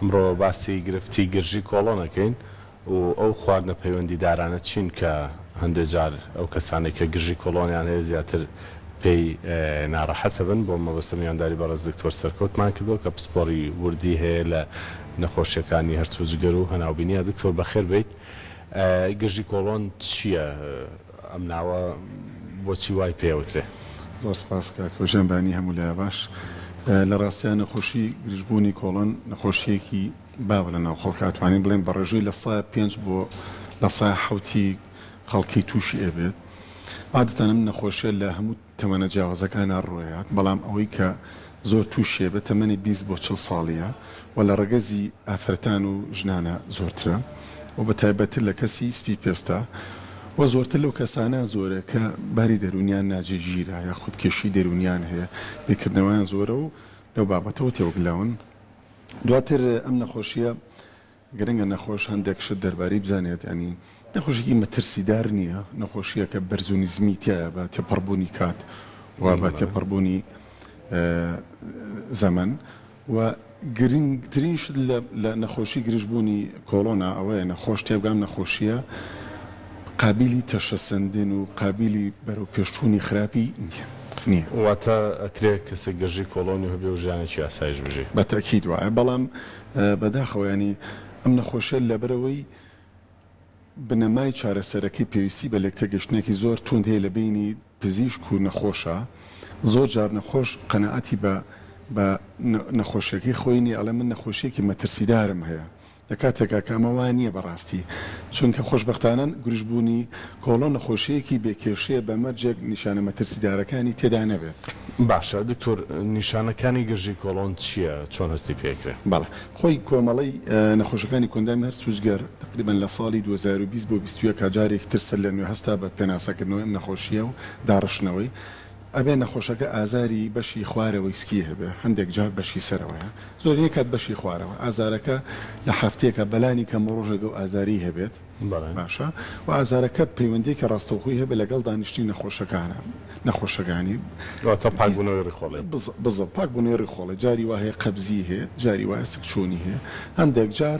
ئەمڕۆ باسی گرفتی گرژی کۆڵۆن ئەکەین و ئەو خواردنە پەیوەندیدارانە چین کە هەندێ جار ئەو کەسانەی کە گرژی کۆڵۆنیان هەیە زیاتر پێی ناڕەحەت ئەبن. بۆ مەبەستە میوانداری بەڕێز دکتۆر سەرکەوتمان کردووە کە پسپۆڕی وردی هەیە لە نەخۆشیەکانی هەرس و جگەر و هەناوبینیە. دکتۆر بەخێر بێیت. گرژی کۆڵۆن چییە؟ ئەم ناوە بۆچی وای پێ ئەوترێ؟ زۆر سپاس کاک هۆژان بانی هەموو لایە باش. لە ڕاستیا نەخۆشی گرژبوونی کۆڵۆن نەخۆشییەکی باوە لە ناو خەڵکا ئەتوانین بڵێین بە ڕێژەی لە سای پێنج بۆ لە سای حەوتی خەڵکی تووشی ئەبێت. عادەتەن ئەم نەخۆشیە لە هەموو تەمەنە جیاوازەکانا ڕووئەیات، بەڵام ئەوەی کە زۆر تووشی ئەبێت تەمەنی 20 بۆ 40 ساڵیە و لە ڕەگەزی ئافرەتان و ژنانا زۆرترە و بە تایبەتتر لە کەسی سپی پێستا و زۆرتر لەو کەسانە زۆرە کە باری دەروونیان ناجێگیرە یاخود کێشەی دەروونیان هەیە، بیرکردنەوەیان زۆرە و لەو بابەتەوە تێوەگلاون. دواتر ئەم نەخۆشیە گرنگە نەخۆش هەندێک شت دەربارەی بزانێت یانی نەخۆشیەکی مەترسیدار نییە نەخۆشیەکە بەرز و نزمی تیایە بە تێپەڕبوونی کات و بە تێپەڕبوونی زەمەن و گرنگترین شت لە نەخۆشی گرژبوونی کۆڵۆنا ئەوەیە نەخۆش تێبگا ئەم نەخۆشیە قابیلی تەشەسەندن و قابیلی بەرەو پێشچوونی خراپی نییە. واتە ئەکرێ کەسێک گرژی کۆڵۆنی هەبێ و ژیانێکی ئاسایش بژی؟ بە تەئکید وایە بەڵام بەداخەوە یانی ئەم نەخۆشیە لەبەرئەوەی بنەمای چارەسەرەکەی پێویستی بە لێکتێگەشتنێکی زۆر توند هەیە لە بەینی پزیشک و نەخۆشا، زۆر جار نەخۆش قەناعەتی بە بە نەخۆشیەکەی خۆی نیە ئەڵێ من نەخۆشیەکی مەترسیدارم هەیە لە کاتێکا کە ئەمە وا نییە بە ڕاستی، چونکە خۆشبەختانە گرژبوونی کۆڵۆن نەخۆشییەکی بێ کێشەیە بە مەرجێک نیشانە مەترسیدارەکانی تێدا نەبێت. باشە دکتۆر نیشانەکانی گرژی کۆڵۆن چییە چۆن هەستی پێ ئەکرێ؟ بەڵێ خۆی کۆمەڵەی نەخۆشەکانی کۆئەندامی هەرس و جگەر تەقریبەن لە ساڵی 2020 بۆ 21 جارێکی تر سەر لە نوێ هەستا بە پێناسەکردنەوەی ئەم نەخۆشییە و داڕشتنەوەی، ئەبێ نەخۆشەکە ئازاری بەشی خوارەوەی سکی هەبێ، هەندێک جار بەشی سەرەوەیە، زۆرینەی کات بەشی خوارەوە، ئازارەکە لە هەفتەیەکا بەلانی کەم ڕۆژێک ئەو ئازارەی هەبێت، باشە، و ئازارەکە پەیوەندیەکی ڕاستەوخۆی هەبێ لەگەڵ دانیشتنی نەخۆشەکانە، نەخۆشەکانی. واتە پاکبوونەوەی ڕیخۆڵەی. بزەبت، پاکبوونەوەی ڕیخۆڵەی، جاری وا هەیە قەبزی هەیە، جاری وایە سکچوونی هەیە، هەندێک جار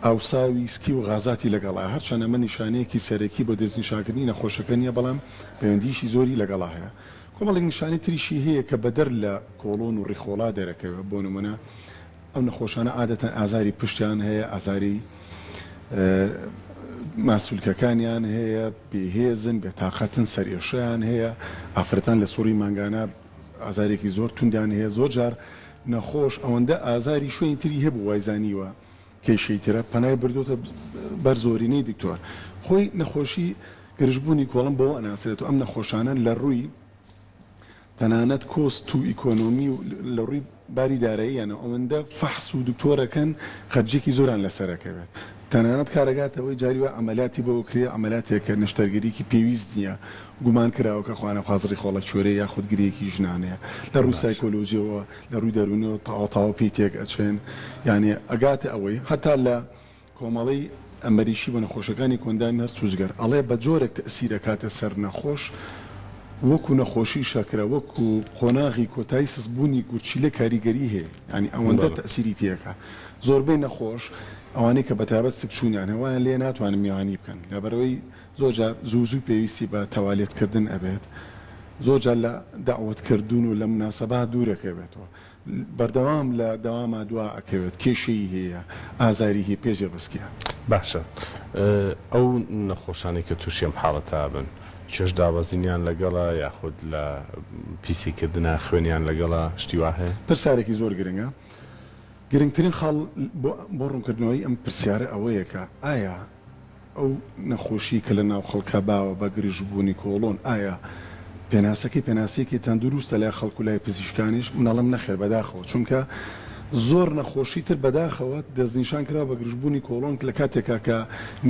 ئاوساوی سکی و غازاتی لەگەڵایە، هەرچەند ئەمە نیشانەیەکی سەرەکی بۆ دەستنیشانکردنی نەخۆشەکە نییە، بەڵام پەیوەندییەکی زۆری لەگەڵا هەیە. کۆمەڵێک نیشانەی تریشی هەیە کە بەدەر لە کۆڵۆن و ڕیخۆڵا دەرەکەوێت، بۆ نموونە ئەو نەخۆشانە عادەتەن ئازاری پشتیان هەیە، ئازاری ماسولکەکانیان هەیە، بێهێزن، بێتاقەتن، سەرئێشەیان هەیە، ئافرەتان لە سوڕی مانگانە ئازارێکی زۆر توندیان هەیە، زۆرجار نەخۆش ئەوەندە ئازاری شوێنی تری هەبوو وایزانیوە کێشەی ترە پەنای بردۆتە بەر زۆرینەی دکتۆر خۆی نەخۆشی گرژبوونی کۆڵن بەوە ئەناسرێت و ئەم نەخۆشانە لە ڕووی تەنانەت کۆست و ئیکۆنۆمی و لە ڕووی باری داراییانەوە ئەوەندە فەحس و دکتۆرەکەن خەرجیەکی زۆران لەسەر ئەکەوێت تەنانەت کارەگاتەوەی جاری وا عەمەلیاتی بۆ بکرێ عەمەلیاتێک کە نەشتەرگەریکی پێویست نییە گومان کراوە کە خوانەخواست ڕیخۆڵە کوێرە یاخود گرێیەکی ژنانەیە لە ڕووی سایکۆلۆژیەوە لە ڕووی دەروونیەوە تەواو تەواو پێی تێک ئەچێن یانی ئەگاتە ئەوەی هەتا لە کۆمەڵەی ئەمەریکی بۆ نەخۆشەکانی کۆئەندامی هەرس و جگەر ئەڵێ بە جۆرێک تەئسیر ئەکاتە سەر نەخۆش وەکو نەخۆشی شەکرە وەکو قۆناغی کۆتایی سست بوونی گورچیلە کاریگەری هەیە یانی ئەوەندە تەئسیری تێکا زۆربەی نەخۆش ئەوانەی کە بەتایبەت سکچوونیان هەیە وایان لێ ناتوانن میوانی بکەن لەبەرئەوەی زۆر جار زوو زوو پێویستی بە تەوالێت کردن ئەبێت، زۆر جار لە دەعوەت کردن و لە موناسەبات دوور ئەکەوێتەوە، بەردەوام لە دەواما دوا ئەکەوێت، کێشەی هەیە، ئازاری هەیە، پێ جێبەسکیە. باشە ئەو نەخۆشانەی کە تووشی ئەم حاڵەتە ئەبن کێش دابەزینیان لەگەڵە یاخود لە پیسی کردنا خوێنیان لەگەڵە شتی وا هەیە؟ پرسیارێکی زۆر گرنگە، گرنگترین خاڵ بۆ ڕوونکردنەوەی ئەم پرسیارە ئەوەیە کە ئایا ئەو نەخۆشی کە لە ناو خەڵکا باوە بە گرژبوونی کۆڵۆن ئایا پێناسەکەی پێناسەیەکی تەندروستە لای خەڵک و لای پزیشکانیش؟ من ئەڵێم نەخێر بەداخەوە چونکە زۆر نەخۆشی تر بەداخەوە دەستنیشان کراوە بە گرژبوونی کۆڵۆن لە کاتێکا کە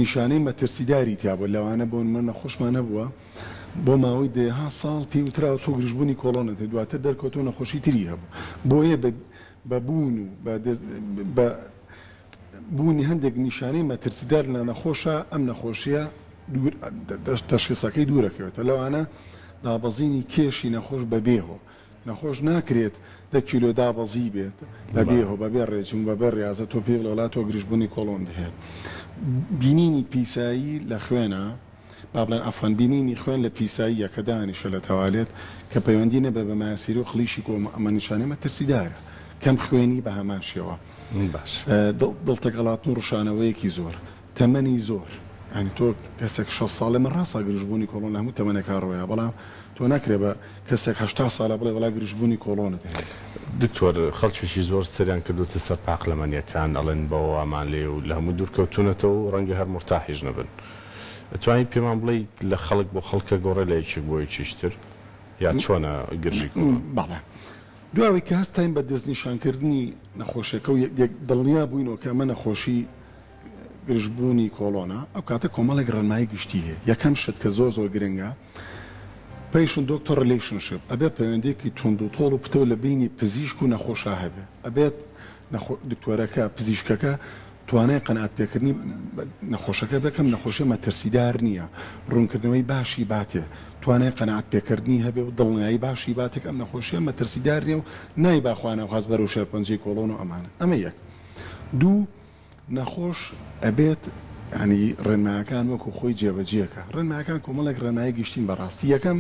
نیشانەی مەترسیداری تیا بووە لەوانە بۆ نمونە نەخۆشمان هەبووە بۆ ماوەی دەیەها ساڵ پێی وتراوە تۆ گرژبوونی کۆڵۆنت هەیە دواتر دەرکەوتەوە نەخۆشی تری هەبوو بۆیە بە بوون و بە بوونی هەندێک نیشانەی مەترسیدار لە نەخۆشە ئەم نەخۆشیە تەشخیسەکەی دوورەکەوێتەوە لەوانە دابەزینی کێشی نەخۆش بەبێ هۆ. نەخۆش ناکرێت دە کیلۆ دابەزی بێت بەبێ هۆ بەبێ ڕێجیم و بەبێ ڕیازە تۆ پێی بڵێ وەڵا تۆ گرژبوونی کۆڵۆنت هەیە. بینینی پیسایی لە خوێنا با بڵێن عەفوەن بینینی خوێن لە پیساییە کە دانیشە لە تەوالێت کە پەیوەندی نەبێت بە مایەسیری و قڵیشی کۆمە ئەمە نیشانەی مەترسیدارە کەم خوێنی بە هەمان شێوە باشە. دڵ تەکەڵاتن و ڕشانەوەیەکی زۆر تەمەنی زۆر یانی تۆ کەسێک 60 ساڵێ من ڕاستە گرژبوونی کۆڵۆن لە هەموو تەمەنێکا ڕووەیا بەڵام تۆ ناکرێ بە کەسێک 80 ساڵە بڵێ وەڵا گرژبوونی کۆڵۆنت هەیە. دکتۆر خەڵکێکی زۆر سەریان کردووتە سەر پاقلەمەنیەکان ئەڵێن بەوە وامان لێیە و لە هەموو دوور کەوتوونەتەوە و ڕەنگە هەر مورتاحیش نەبن ئەتوانی پێمان بڵێی لە خەڵک بۆ خەڵک ئەگۆڕێ لە یەکێک بۆ یەکێکی تر یا چۆنە گرژی کۆڵۆن؟ بەڵێ دوای ئەوەی کە هەستاین بە دەستنیشانکردنی نەخۆشیەکە و یەک دڵنیا بووینەوە کە ئەمە نەخۆشی گرژبوونی کۆڵۆنە، ئەو کاتە کۆمەڵێک ڕێنمایی گشتی هەیە، یەکەم شت کە زۆر زۆر گرنگە Patient Doctor Relationship ئەبێت پەیوەندیەکی توند و تۆڵ و پتەو لە بەینی پزیشک و نەخۆشا هەبێت، ئەبێت دکتۆرەکە، پزیشکەکە توانای قەناعەت پێکردنی نەخۆشەکە بێت کە ئەم نەخۆشیە مەترسیدار نییە، ڕوونکردنەوەی باشی باتێ، توانای قەناعەت پێکردنی هەبێ و دڵنیایی باشی باتێ کە ئەم نەخۆشیە مەترسیدار نییە و نایبا خوانەخواست بەرەو شێرپەنجەی کۆڵۆن و ئەمانە، ئەمە یەک. دوو، نەخۆش ئەبێت یانی ڕێنمایەکان وەکو خۆی جێبەجێ کا. ڕێنمایەکان کۆمەڵێک ڕێنمایی گشتین بەڕاستی. یەکەم،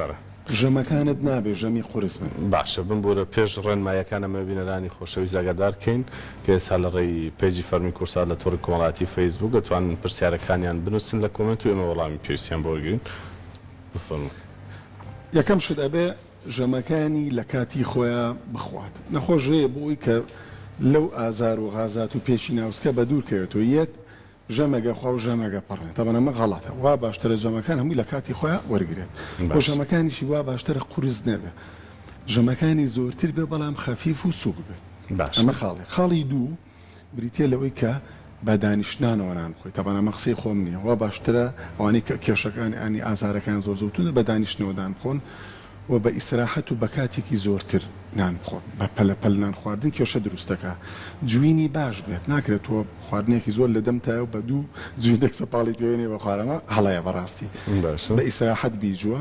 بەڵێ. ژەمەکانت نابێ ژەمی قورس بن. باشە بمبورە پێش ڕێنماییەکان ئەمەوێ بینەرانی خۆشەویست ئاگادار کەین کە ئێستا لە ڕێی پەیجی فەرمی کوردسات لە تۆڕی کۆمەڵایەتی فەیسبووک ئەتوانن پرسیارەکانیان بنووسن لە کۆمێنت و ئێمە وەڵامی پێویستیان بۆ وەرگرین. بفەرموو. یەکەم شت ئەبێ ژەمەکانی لە کاتی خۆیا بخوات. نەخۆش رێیە بۆ ئەوی کە لەو ئازار و غازات و پێچی ناوسکە بە دوور کەوێتەوە یەت ژەمەگە خوا و ژەمەگە پەڕێ. تەبەن ئەمە غەڵەتە. وا باشترە ژەمەکان هەمووی لە کاتی خۆیا وەرگرێت. و ژەمەکانیشی وا باشترە قورس نەبێ. ژەمەکانی زۆرتر بێ بەڵام خەفیف و سووک بێت. ئەمە خاڵێک. خاڵی دوو. بریتیە لەوەی کە بە دانیشتنانەوە نان بخۆیت، تەبعەن ئەمە قسەی خۆم نیە، وا باشترە ئەوانەی کە کێشەکان یانی ئازارەکان زۆر زۆر توندە بە دانیشتنەوە نان بخۆن و بە ئیسراحەت و بە کاتێکی زۆرتر نان بخۆن، بە پەلە پەل نان خواردن کێشە دروست دەکا، جوینی باش بێت، ناکرێت تۆ خواردنێکی زۆر لە دەمتایە و بە دوو جوینێک سەپاڵی پێوێنێ بە خوار ئەمە هەڵەیە بەڕاستی، بە ئیسراحەت بیجوە،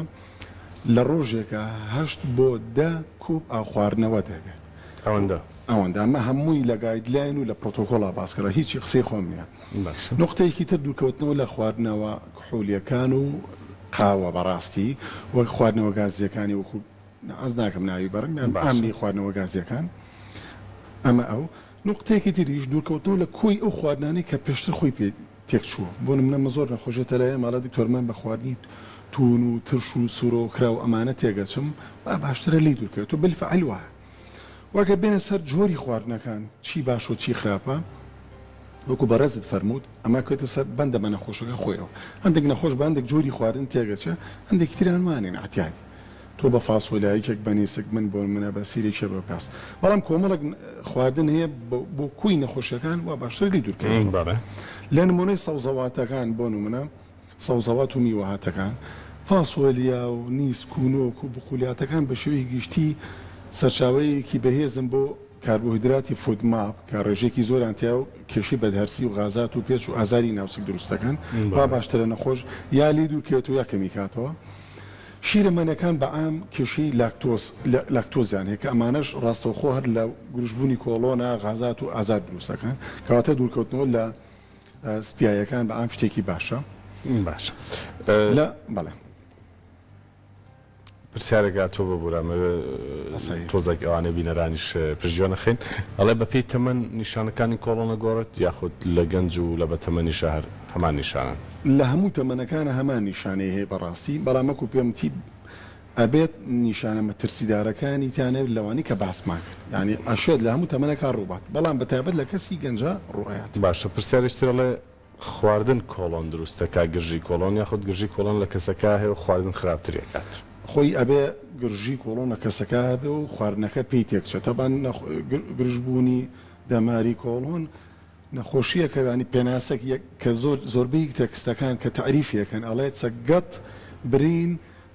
لە ڕۆژێکا هەشت بۆ دە کوپ ئاو خواردنەوەت هەبێت. ئەوەندە؟ ئەوەندە. ئەمە هەمووی لە guideline و لە پرۆتۆکۆڵا باس کرا، هیچی قسەی خۆم نییە. باشە. نوقتەیەکی تر دوورکەوتنەوە لە خواردنەوە کحولییەکان و قاوە بەڕاستی وەک خواردنەوە گازییەکانی وەکو حەز ناکەم ناوی بەرم یان باشە. ئاملی خواردنەوە گازییەکان ئەمە ئەو. نوقتەیەکی تریش دوورکەوتنەوە لە کۆی ئەو خواردنانەی کە پێشتر خۆی پێ تێکچووە. بۆ نمونە من زۆر نەخۆش دێتە لای ئێمە ئەڵێ دکتۆر من بە خواردنی توون و ترش و سورەوەکراو ئەمانە تێگەچم با باشترە لێی دوورکەوێتەوە بالفعل وایە. وە گەر بێنە سەر جۆری خواردنەکان چی باشە و چی خراپە وەکو بەڕێزت فەرمووت ئەمە کەوێتە سەر بەندە بە نەخۆشەکە خۆیەوە هەندێک نەخۆش بە هەندێک جۆری خواردن تێگەچێ هەندێکی تریان وانین ئەعتیادی تۆ بە فاسۆلیا یەکێک بە نیسک من بۆ منە بە سیر یەکێ بە پیاز بەڵام کۆمەڵێک خواردن هەیە بۆ کۆی نەخۆشیەکان وا باشترە لێی دوورکەویتەوە لە نمونەی سەوزەواتەکان بۆ نمونە سەوزەوات و میوەهاتەکان، فاسۆلیا و نیسک و نۆک و بقولیاتەکان بە شێوەیەکی گشتی سەرچاوەیەکی بەهێزن بۆ کاربۆهیدراتی FODMAP کە ڕێژەیەکی زۆریان تیایە و کێشەی بەدهەرسی و غازات و پێچ و ئازاری ناوسک دروست دەکەن، وا باشترە نەخۆش یا لێی دوورکەوێتەوە یا کەمی کاتەوە. شیرەمەنیەکان بە عام کێشەی لاکتۆز لاکتۆزیان هەیە کە ئەمانەش ڕاستەوخۆ هەر لە گرژبوونی کۆڵۆنا غازات و ئازار دروست دەکەن، کەواتە دوورکەوتنەوە لە سپیایەکان بە عام شتێکی باشە. باشە لە بەڵێ. پرسیارێک هاتووە ببورە ئەمەوێ تۆزێک ئەوانەی بینەرانیش پشتگوێ نەخەین ئەڵێ بەپێی تەمەن نیشانەکانی کۆڵۆن ئەگۆڕێت یاخود لە گەنج و لە بەتەمەنیشا هەر هەمان نیشانەن؟ لە هەموو تەمەنەکانا هەمان نیشانەی هەیە بەڕاستی بەڵام وەکو پێم وتی ئەبێت نیشانە مەترسیدارەکانی تیا نەبێت لەوانەی کە باسمان کرد یانی ئەشێت لە هەموو تەمەنەکا ڕووبات بەڵام بەتایبەت لە کەسی گەنجا ڕووئەیات. باشە پرسیارێکی تر ئەڵێ خواردن کۆڵۆن دروست دەکا گرژی کۆڵۆن یاخود گرژی کۆڵۆن لە کەسەکا هەیە و خواردن خراپتری ئەکات؟ خۆی ئەبێ گرژی کۆڵۆن لە کەسەکا هەبێ و خواردنەکە پێی تێکچێت تەبعەن گرژبوونی دەماری کۆڵۆن نەخۆشییەکە یانی پێناسەک یەک کە زۆر زۆربەی تێکستەکان کە تەعریفی ئەکەن ئەڵێ It's a gut brain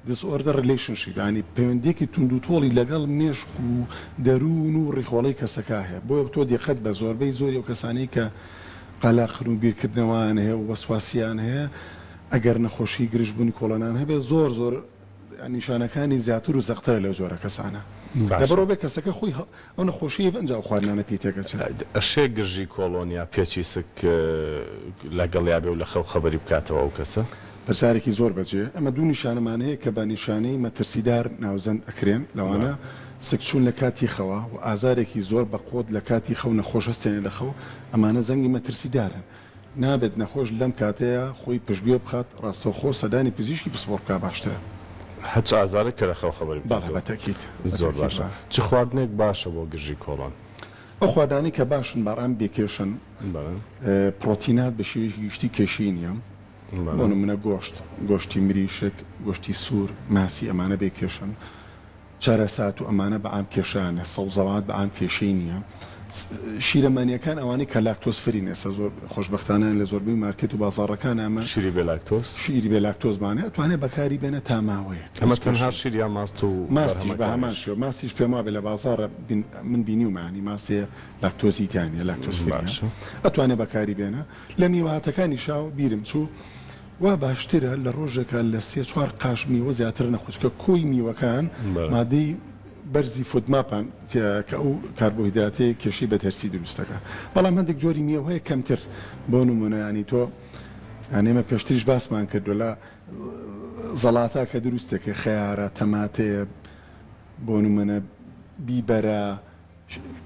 disorder relationship یانی پەیوەندییەکی توندوتۆڵی لەگەڵ مێشک و دەروون و ڕیخۆڵەی کەسەکە هەیە بۆیە تۆ دیقەت بە زۆربەی زۆری ئەو کەسانەی کە قەلەقن و بیرکردنەوەیان هەیە و وەسواسیان هەیە ئەگەر نەخۆشی گرژبوونی کۆڵۆنیان هەبێت زۆر زۆر. نیشانەکانی زیاتر و زەقترە لەو جۆرە کەسانە. باشە. لەبەرئەوە بێ کەسەکە خۆی ئەو نەخۆشیەی بەنجا ئەو خواردنانە پێی تێکەچێ. ئەشێ گرژی کۆڵۆن یا پێچی سک لەگەڵیا بێ و لە خەو خەبەری بکاتەوە ئەو کەسە؟ پرسیارێکی زۆر بەجێیە. ئێمە دوو نیشانەمان هەیە کە بە نیشانەی مەترسیدار ناوزەند ئەکرێن، لەوانە سکچوون لە کاتی خەوا و ئازارێکی زۆر بە قوەت لە کاتی خەو نەخۆش هەستێنێ لە خەو، ئەمانە زەنگی مەترسیدارن. نابێت نەخۆش لەم کاتەیا خۆی پشتگوێ بخات، ڕاستەوخۆ سەردانی پزیشکی پسپۆڕ بکا باشترە. هەچ ئازارێک کە لە خەو خەبەری بەڵێ بکاتەوە. بە تەئکید بە زۆر تەئکید باشە. بە. چ خواردنێک باشە بۆ گرژی کۆڵۆن؟ ئەو خواردنانەی کە باشن بەڕام بێ کێشەن، بەڵێ. پڕۆتینات بە شێوەیەکی گشتی کێشەی نییە، بۆ بەڵێ. نمونە گۆشت، گۆشتی مریشک، گۆشتی سوور، ماسی ئەمانە بێ کێشەن. چەرەسات و ئەمانە بە عام کێشەیان نیە، سەوزەوات بە عام کێشەی نیە، شیرەمەنیەکان ئەوانەی کە لاکتۆز free ن ئێستا زۆر خۆشبەختانە لە زۆربەی مارکێت و بازاڕەکان ئەمە شیری بێ لاکتۆز؟ شیری بێ لاکتۆزمان هەیە ئەتوانێ بەکاری بێنێ تا ماوەیەک ئەمە هیچ تەنها کێشەی شیر یا ماست و ماستیش بە هەمان بەرهەمەکانیش؟ شێوە ماستیش پێم وابێ لە بازاڕە من بینیومە یانی ماست هەیە لاکتۆزی تیا نیە لاکتۆز free ە باشە. ئەتوانێ بەکاری بێنە لە میوەهاتەکانیشا بیرم چوو وا باشترە لە ڕۆژێکا لە سێ چوار قاش میوە زیاتر نەخۆی چونکە کۆی میوەکان مادەی بەرزی FODMAP ان تیایە کە ئەو کاربۆهیدراتەیە کێشەی بەدهەرسی دروست دەکات بەڵام هەندێک جۆری میوە هەیە کەمتر بۆ نمونە یانی تۆ یانی ئێمە پێشتریش باسمان کردوە لە زەڵاتە کە دروست دەکەی خەیارە تەماتەیە بۆ نمونە بیبەرە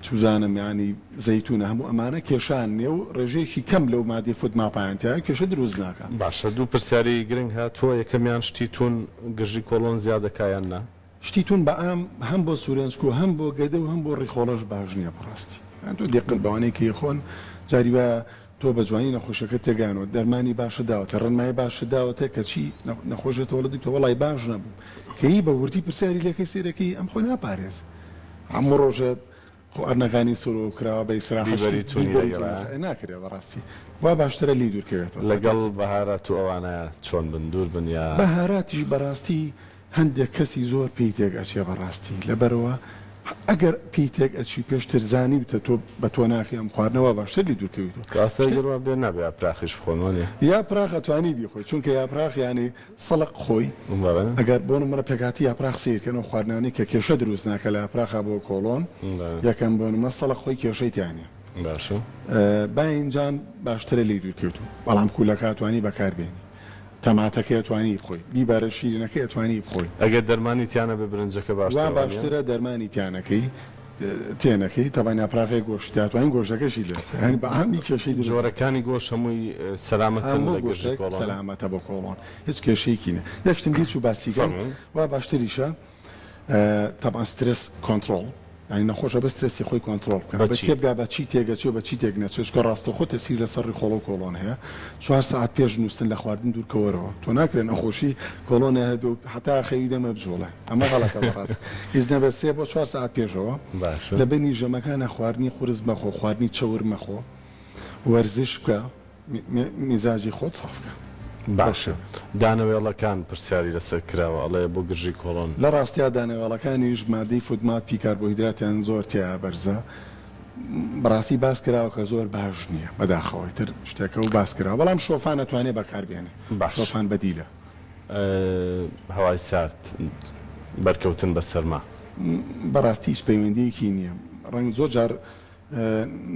چوزانم یانی زەیتونە هەموو ئەمانە کێشەیان نیە و ڕێژەیەکی کەم لەو مادەی FODMAP ایان تیایە کێشە دروست ناکا. باشە دوو پرسیاری گرنگ هاتووە یەکەمیان شتی توون گرژی کۆڵۆن زیاد دەکا یان نا؟ شتی توون بە عام هەم بۆ سورێنچک و هەم بۆ گەدە و هەم بۆ ڕیخۆڵەش باش نیە بەڕاستی یان تۆ دیقەت بەوانەی کە ئەیخۆن جاری وایە تۆ بە جوانی نەخۆشەکەت تێگەیانوە دەرمانی باشت داوەتێ ڕێنمایی باشت داوەتێ کەچی نەخۆش دێتەوە وەڵا دکتۆر وەڵای باش نەبوو کە ی بە وردی پرسیاری لێکەی سەیرەکەی ئەم خۆی ناپارێزێ هەموو ڕۆژێ خۆ ئەرنەکانی سورەوە کراوە بە ئیسراحەت شتی بیبەری تونی بیبەری لەگەڵایە؟ تونی ناکرێ بەڕاستی وا باشترە لێی دوور کەوێتەوە بە لەگەڵ تاکید. بەهارات و ئەوانە چۆن بن دوور بن یا؟ بەهاراتیش بەڕاستی هەندێک کەسی زۆر پێی تێک ئەچێ بەڕاستی لەبەرئەوە ئەگەر پێی تێک ئەچی پێشتر زانیوتە تۆ بە تۆ ناکەی ئەم خواردنە وا باشتر لێی دوور کەویتەوە کەواتە شتێ گەر وا بێ نابێ یاپراخیش بخۆن وانیە؟ یاپراخ ئەتوانی بیخۆی چونکە یاپراخ یانی سەڵق خۆی بەڵێ. ئەگەر بۆ نمونە پێکهاتی یاپراخ سەیر کەن ئەو خواردنانەی کە کێشە دروست ناکە لە یاپراخا بۆ کۆڵۆن بەڵێ. یەکەم بۆ نمونە سەڵق خۆی کێشەی تیا نیە. باشە. باینجان باشترە لێی دوور کەویتەوە بەڵام کولەکە ئەتوانی بەکار بێنی. تەماتەکەی ئەتوانی بخۆی بیبەرە شیرینەکەی ئەتوانی بخۆی. ئەگەر دەرمانی تیا نەبێ برنجەکە وا باشترە وانیە؟ باشترە دەرمانی تیا نەکەی تێنەکەی تەبعەن یاپراغێ گۆشتی تیا ئەتوانی گۆشتەکەشی لێ بخۆی یانی بە عامی کێشەی دروست ناکا. جۆرەکانی گۆشت هەمووی سەلامەتن هەموو لە گرژی گۆشتێک کۆڵۆن؟ سەلامەتە بۆ کۆڵۆن هیچ کێشەیەکی نیە. یەک شتم بیر چوو باسی کەم فەرموو. وا باشتریشە تەبعەن سترێس کۆنتڕۆڵ یانی نەخۆش ئەبێ سترێسی خۆی کۆنتڕۆڵ بکا بە ئەبێ چی؟ تێبگا بە چی تێگەچێ و بە چی تێک نەچێ چونکە ڕاستەوخۆ تەسیر لەسەر ڕیخۆڵە و کۆڵۆن هەیە چوار سەعات پێش نووستن لە خواردن دوور کەوەرەوە تۆ ناکرێ نەخۆشی کۆڵۆنە هەبێ و هەتا خەوی دەمە بجوڵێ ئەمە غەڵەتە بەڕاست هیچ نەبێ سێ بۆ چوار سەعات پێشەوە باشە. لە بەینی ژەمەکانا خواردنی قورس مەخۆ خواردنی چەور مەخۆ وەرزش بکە میزاجی خۆت ساف کە. باشە دانەوێڵەکان پرسیاری لەسەر کراوە ئەڵێ بۆ گرژی کۆڵۆن. لە ڕاستیا دانەوێڵەکانیش مادەی FODMAP ی کاربۆهیدراتیان زۆر تیایا بەرزە بەڕاستی باس کراوە کە زۆر باش نیە بەداخەوە ئیتر شتێکە و باس کراوە بەڵام شۆفان ئەتوانێ بەکار بێنێ باش. شۆفان بەدیلە. هەوای سارد بەرکەوتن بە سەرما. بەڕاستی هیچ پەیوەندیەکی نیە ڕەنگ زۆر جار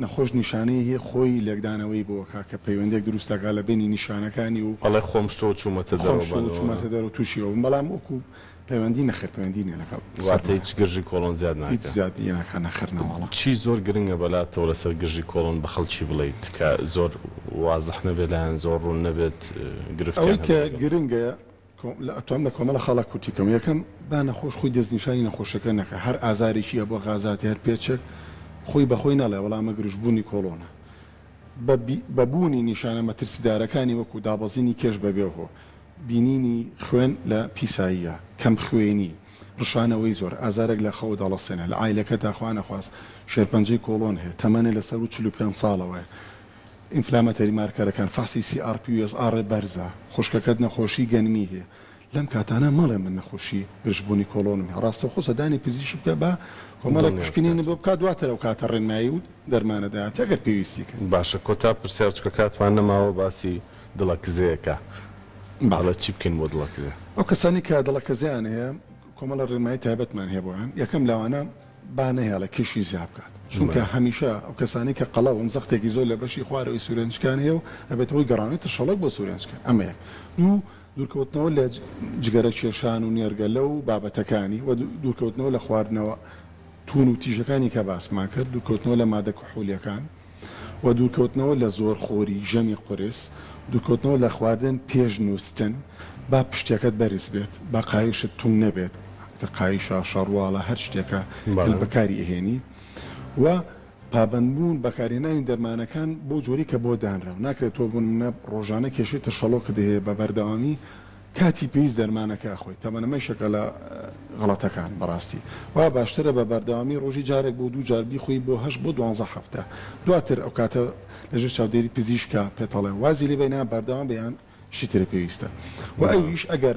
نەخۆش نیشانەی هەیە خۆی لێکدانەوەی بۆ ئەکا کە پەیوەندیەک دروست ئەکا لە بەینی نیشانەکانی و ئەڵێ خۆم شتەوە چوومەتە خۆم دەرەوە شتەوە بەنەوە. چوومەتە دەرەوە تووشی ئەوە بووم بەڵام وەکو پەیوەندی نەخێر پەیوەندی نیە لەگەڵ واتە سەرمایە. هیچ گرژی کۆڵۆن زیاد هیچ ناکا. زیاد ناکا نەخێر نەوەڵا. چی زۆر گرنگە بەلاتەوە لەسەر گرژی کۆڵۆن بە خەڵکی بڵێیت کە زۆر وازح نەبێت لایان زۆر ڕوون نەبێت گرفتیان ئەوەی کە هەبێت لەگەڵ. گرنگە ئەتوانم لە کۆمەڵە خاڵا کورتی کەم یەکەم با نەخۆش خۆی دەستنیشانی نەخۆشەکە نەکا هەر ئازارێکی هەبووە غازاتی هەر پێچێک خۆی بە خۆی نەڵێ وەڵا ئەمە گرژبوونی کۆڵۆنە بە بە بوونی نیشانە مەترسیدارەکانی وەکو دابەزینی کێش بەبێ هۆ بینینی خوێن لە پیساییە کەم خوێنی ڕشانەوەی زۆر ئازارێک لە خەو دەڵەسێنێ لە عایلەکەتا خوا نەخواست شێرپەنجەی کۆڵۆن هەیە تەمەنێ لە سەروو 45 ساڵەوەیە inflammatory marker ەکان، فەحسی CRP و ESR بەرزە، خوشکەکەت نەخۆشی گەنمی هەیە، لەم کاتانە مەڵێ من نەخۆشی گرژبوونی کۆڵۆنم هەیە، ڕاستەوخۆ سەردانی پزیشک بکە با کۆمەڵێک دڵنیا پشکنینت بکات. بۆ بکات دواتر ئەو کاتە ڕێنمایی و دەرمانە دەدات ئەگەر پێویستی کرد. باشە کۆتا پرسیار چونکە کاتمان نەماوە باسی دڵەکزێیەکە بەڵێ. ئەڵێ چی بکەین بۆ دڵەکزێ؟ ئەو کەسانەی کە دڵەکەزەیان هەیە کۆمەڵە ڕێنمایی تایبەتمان هەیە بۆیان، یەکەم لەوانە با نەهێڵێ کێشی زیاد بکات، چونکە هەمیشە ئەو کەسانەی کە قەڵەون زەختێکی زۆر لە بەشی خوارەوەی سورێنچکیان هەیە و ئەبێتە هۆی گەڕانەوەی ترشەڵۆک بۆ سورێنچکیان، ئەمە یەک. دوو، دوورکەوتنەوە لە جگەرە کێشان و نێرگەلە و بابەتەکانی و دوورکەوتنەوە لە خواردنەوە توون و تیژەکانی کە باسمان کرد، دوورکەوتنەوە لە مادە کحولیەکان و دوورکەوتنەوە لە زۆرخۆری ژەمی قورس، دوورکەوتنەوە لە خواردن پێش نووستن، با پشتەکەت بەرز بێت، با قایشت توند نەبێت، ئیتر قایشە، شەڕواڵە، هەر شتێکە کە بەکاری ئەهێنیت و پابەندبوون بەکارهێنانی دەرمانەکان بەو جۆرەی کە بۆ دانراو، ناکرێت تۆ بۆ نمونە ڕۆژانە کێشەی ترشەڵۆکت هەیە بە بەردەوامی کاتی پێویست دەرمانەکە ئەخۆیت، تەبعەن ئەمە یەکێکە لە غەڵەتەکان بەڕاستی وا باشترە بە بەردەوامی ڕۆژی جارێک بۆ دوو جار بیخۆی بۆ هەشت بۆ دوانزە هەفتە دواتر ئەو کاتە لەژێر چاودێری پزیشکا پێتەڵێ وازی لێ بێنە بەردەوام بە یان شتی تر پێویستە و ئەویش ئەگەر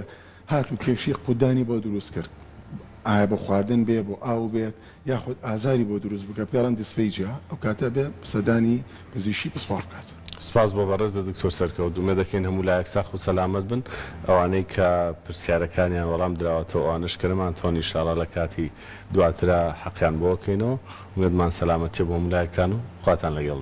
هاتوو کێشەی قوتدانی بۆ دروست کرد ئایا بۆ خواردن بێ بۆ ئاو بێت یاخود ئازاری بۆ دروست بکە پێڵەن dysphagia ئەو کاتە بێ سەردانی پزیشکی پسپۆڕ بکات. سپاس بۆ بەڕێزت دکتۆر سەرکەوت. ئومێد دەکەین هەموو لایەک ساخ و سەلامەت بن. ئەوانەی کە پرسیارەکانیان وەڵام دراوەتەوە ئەوانەش کە نەمانتوانی ان شاءاللە لە کاتی دواترا حەقیان بۆ ئەکەینەوە. ئومێدمان سەلامەتیە بۆ هەموو لایەکتان و خواتان لەگەڵ بێت.